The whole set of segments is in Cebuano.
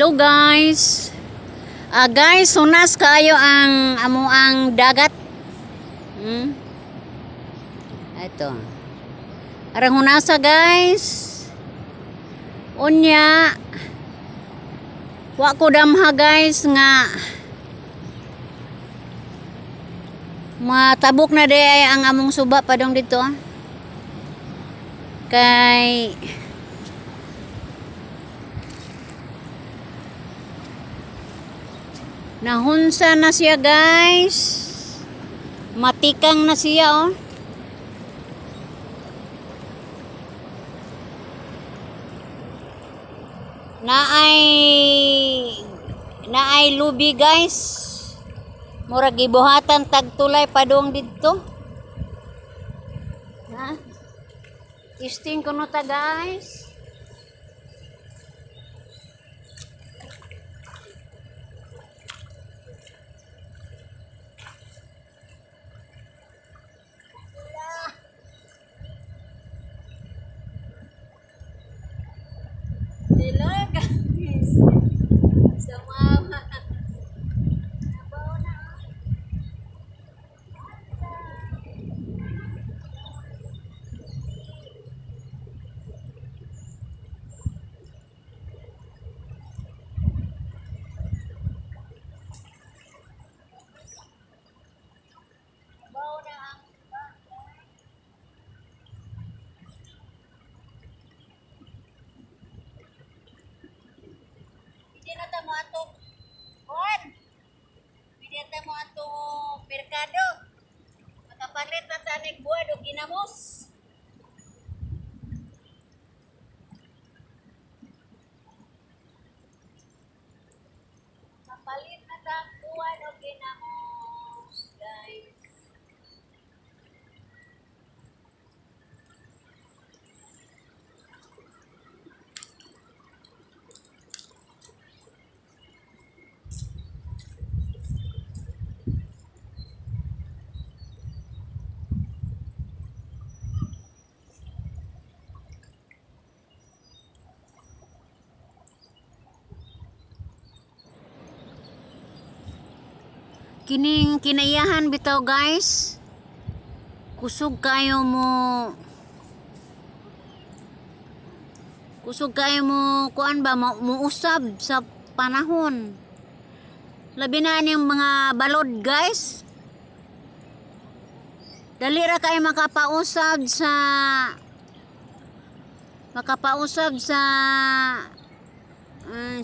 Hello, guys. Ah, guys, hunas kaayo ang amuang dagat. Ito. Arang hunasa, guys. Unya. Wa ko damha, guys, nga matabok na diay ang among suba padong dito, ah. Kay nahunsa na siya, guys. Matikang na siya, oh. Naay naay lubi, guys. Murag gibuhatan tagtulay padung didto. Ha? Testing kuno ta, guys. Hello, guys. Sumama. Nabaw na, oh. Nabaw na ang suba. Hindi na ta mo atong kuan. Hindi na ta mo atong merkado. Makapalit na ta nig buwan og ginamos. Kapalit na ta ang buwan og ginamos, guys. Kining kinaiyahan bitaw, guys. Kusog kayo mo kuan ba muusab sa panahon. Labi na ning mga balod, guys. Dali ra kayo makapausab sa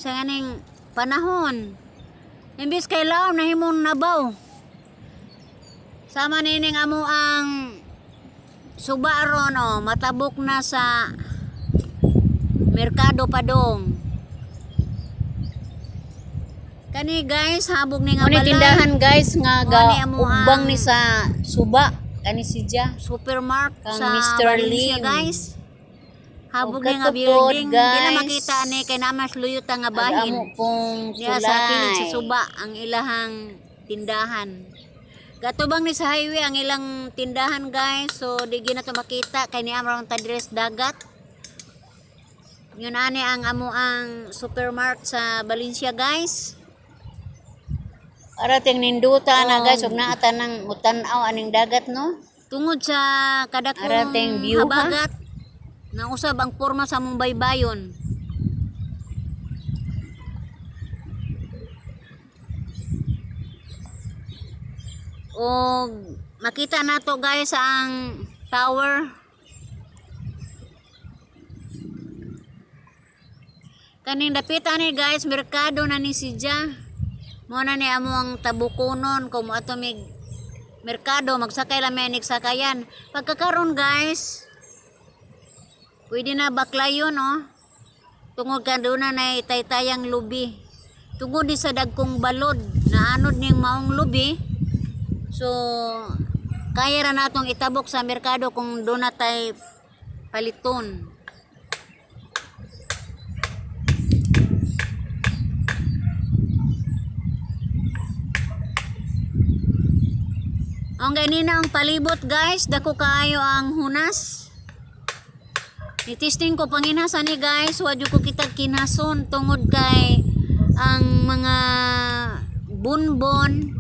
ganing panahon. Imbis kay laom nahimong nabaw. Sama nining amo ang suba ron, oh, matabok na sa merkado padong. Kani, guys, habog ni nga Mao ni balay. tindahan, guys, nga Mao ga ni amo ugbang ang ni sa suba kani si Ja. Supermarket Kang sa Mr. Valencia, Lim. guys. Habog Og ni nga kato pod, building, di na guys. makita ni kay namas luyot nga Ang bahin. amo pong Diya sa kilid sa tulay. suba ang ilahang tindahan. Gatubang ni sa highway ang ilang tindahan, guys. So di gyud na to makita kay niya ra ta dress dagat. Yun ani ang amo ang supermarket sa Valencia, guys. Ara ting ninduta na, guys, Og ug naa ta nang mutan-aw aning dagat, no? Tungod sa kadakong Ara ting view, ha? habagat, nausab ang porma sa among baybayon. Og makita nato, guys, ang tower. Kaning dapita ni, guys, merkado na ni si Ja. Mo na ni amo ang tabukonon kung moadto mig merkado, magsakay lang may sakayan. Pagkakaron, guys, pwede na baklayon, oh. Tungod ka doon na nay taytayang lubi. Tungod ni sa dagkong balod, naanod ning maong lubi. So, kaya ra natong itabok sa merkado kung doon na tay paliton. Ang ganina ang palibot, guys, dako kaayo ang hunas. Ni-testing ko panginhasan ni, guys, wa jud ko kitag kinason tungod kay mga bunbon.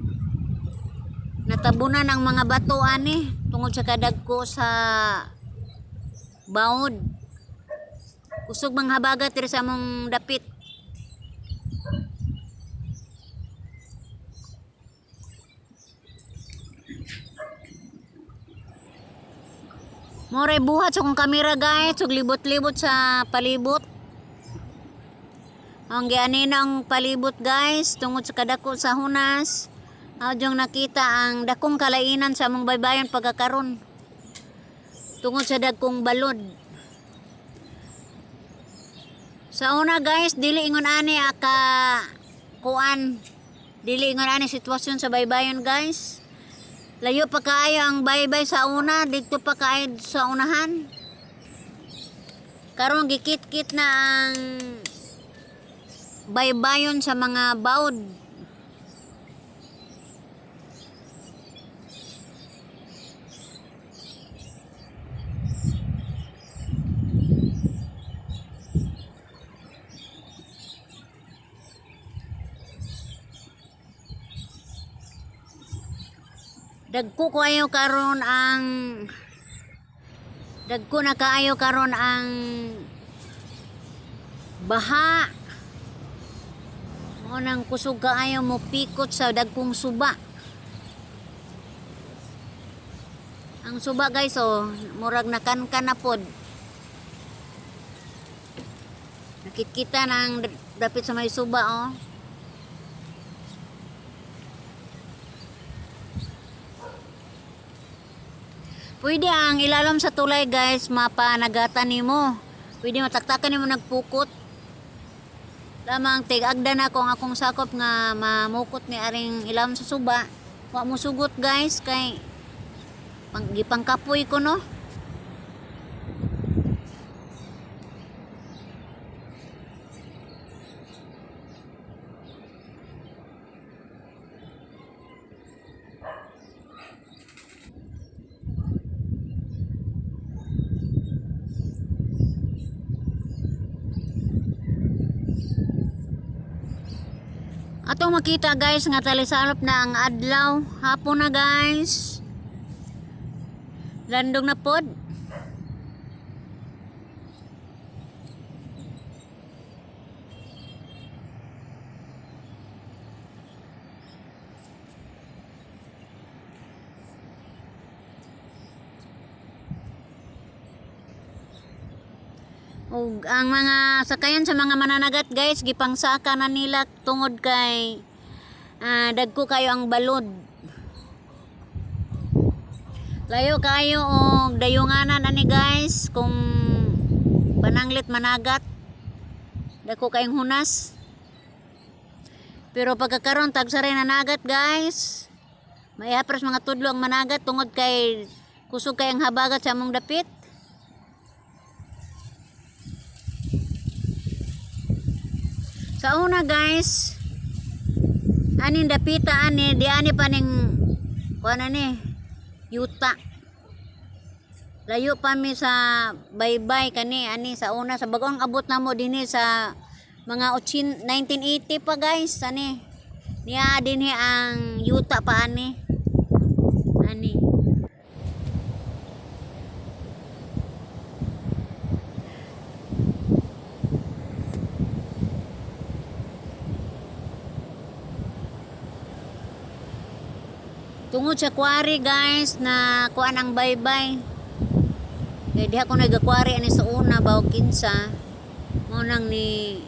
Natabunan ang mga bato ani tungod sa kadagko sa baod. Kusog mang habagat diri sa among dapit. More buhat sa akong kamera, guys, ug libot-libot sa palibot. Ang giani ang palibot, guys, tungod sa kadako sa hunas. Adyong nakita ang dakong kalainan sa among baybayon pagkakaron. Tungod sa dagkong balod. Sa una, guys, dili ingon ani aka kuan. Dili ingon ani sitwasyon sa baybayon, guys. Layo pa kaayo ang baybay sa una, didto pa kaayo sa unahan. Karon gikit-kit na ang baybayon sa mga bawd. Dagko kaayo karon ang dagko na kaayo karon ang baha. Mao nang kusog kaayo mo pikot sa dagkong suba. Ang suba, guys, oh, murag nakankan na pod. Nakikita na ang dapit sa may suba, oh. Pwede ang ilalom sa tulay, guys, mapanagatan nimo. Pwede mataktakan nimo nagpukot. Lamang tig-agda na ko ang akong sakop nga mamukot ni aring ilalom sa suba. Wa mo sugot, guys, kay gipangkapoy ko, no. Atong makita, guys, nga talisalop na ang adlaw. Hapon na, guys. Landong na pod. Ug ang mga sakayan sa mga mananagat, guys, gipangsaka na nila tungod kay dagko kayo ang balod. Layo kayo og dayunganan ani, guys, kung pananglit managat. Dako kayong hunas. Pero pagkakaron tagsa rin nanagat, guys. May hapras mga tudlo ang managat tungod kay kusog kay ang habagat sa among dapit. Sa una, guys, aning dapita ani, di ani pa ning kuan ani, yuta. Layo pa mi sa baybay kani ani sa una, sa bagong abot namo dinhi sa mga 1980 pa, guys, ani. Niya dinhi ang yuta pa ani. Ani. Tungod sa quarry, guys, na kuan ang baybay. Kaya diha ko nagakwari ani sa una baw kinsa mo nang ni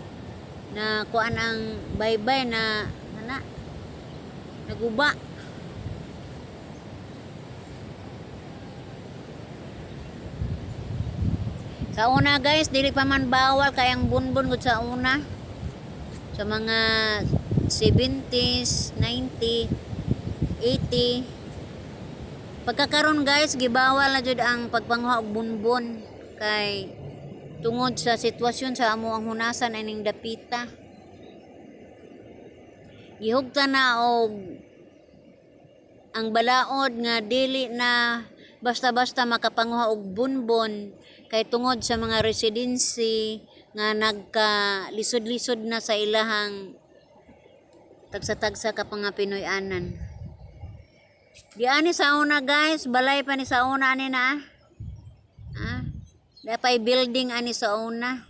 na kuan ang baybay na ana naguba. Sa una, guys, dili pa man bawal kay ang bunbon gud sa una. Sa mga 70s, 90, 80. Pagkakaron, guys, gibawal na jud ang pagpanguha og bunbon kay tungod sa sitwasyon sa amo ang hunasan ining dapita. Gihugtan na og ang balaod nga dili na basta-basta makapanguha og bunbon kay tungod sa mga residency nga nagka lisod-lisod na sa ilahang Tagsa-tagsa ka pa nga Pinoy-anan. Di ani sa una, guys, balay pa ni sa una ani na. Ah. Dapay building ani sa una.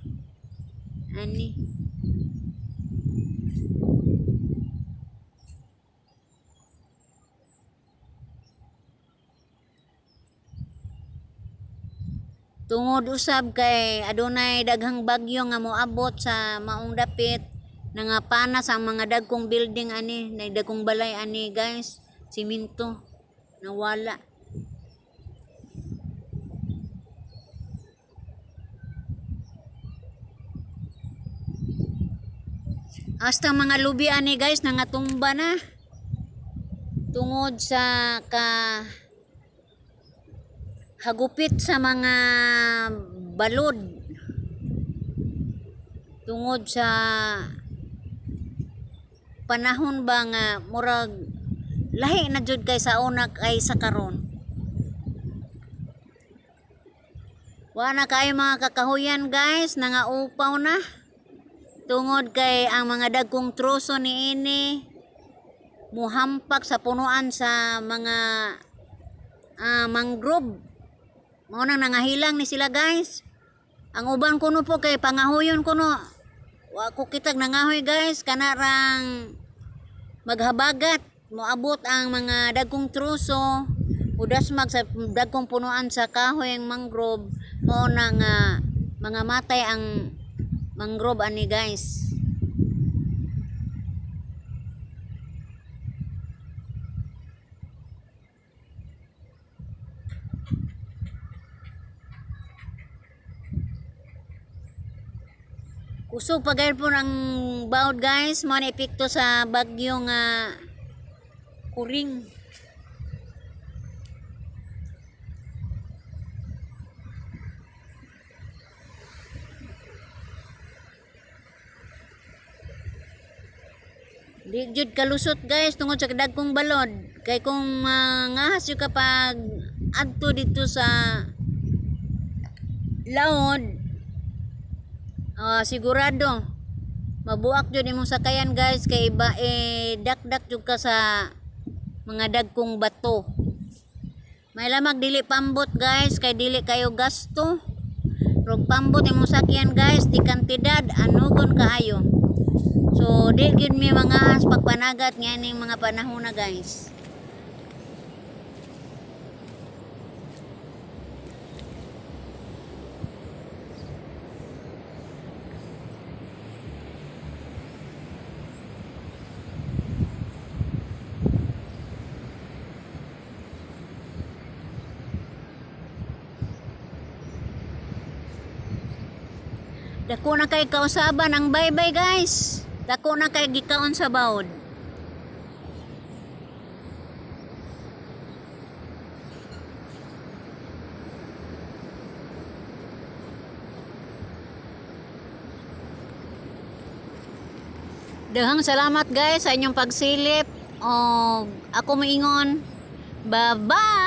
Ani. Tungod usab kay adunay daghang bagyo nga moabot sa maong dapit, nangapanas ang mga dagkong building ani, na dagkong balay ani, guys, simento nawala. Hasta mga lubi ani, guys, nangatumba na tungod sa ka hagupit sa mga balod, tungod sa panahon ba nga murag lahi na jud kay sa una kay sa karon. Wa na kayo mga kakahuyan, guys, nangaupaw na tungod kay ang mga dagkong troso niini muhampak sa punuan sa mga mangrove. Mao nang nangahilang ni sila, guys. Ang uban kuno po kay pangahuyon kuno. Wa ko kitag nangahoy, guys, kanarang maghabagat moabot ang mga dagkong troso udasmag sa dagkong punuan sa kahoy ang mangrove, mao na nga mga matay ang mangrove ani, guys. Kusog pa gayud po ang bawd, guys, mao na epekto sa bagyo nga Kuring. Di jud kalusot, guys, tungod sa dagkong balod. Kay kung mangahas jud kapag adto dito sa laod, sigurado mabuak jud imong sakayan, guys, kay iba eh dakdak jud ka sa mga dagkong bato. May lamag dili pambot, guys, kay dili kayo gasto. Rog pambot imong sakyan, guys, di kantidad anugon kaayo. So di gyud mi mangahas pagpanagat nga ning mga panahon na, guys. Dako na kay kausaban ang baybay, guys. Dako na kay gikaon sa bawod. Daghang salamat, guys, sa inyong pagsilip. Og ako moingon. Bye-bye.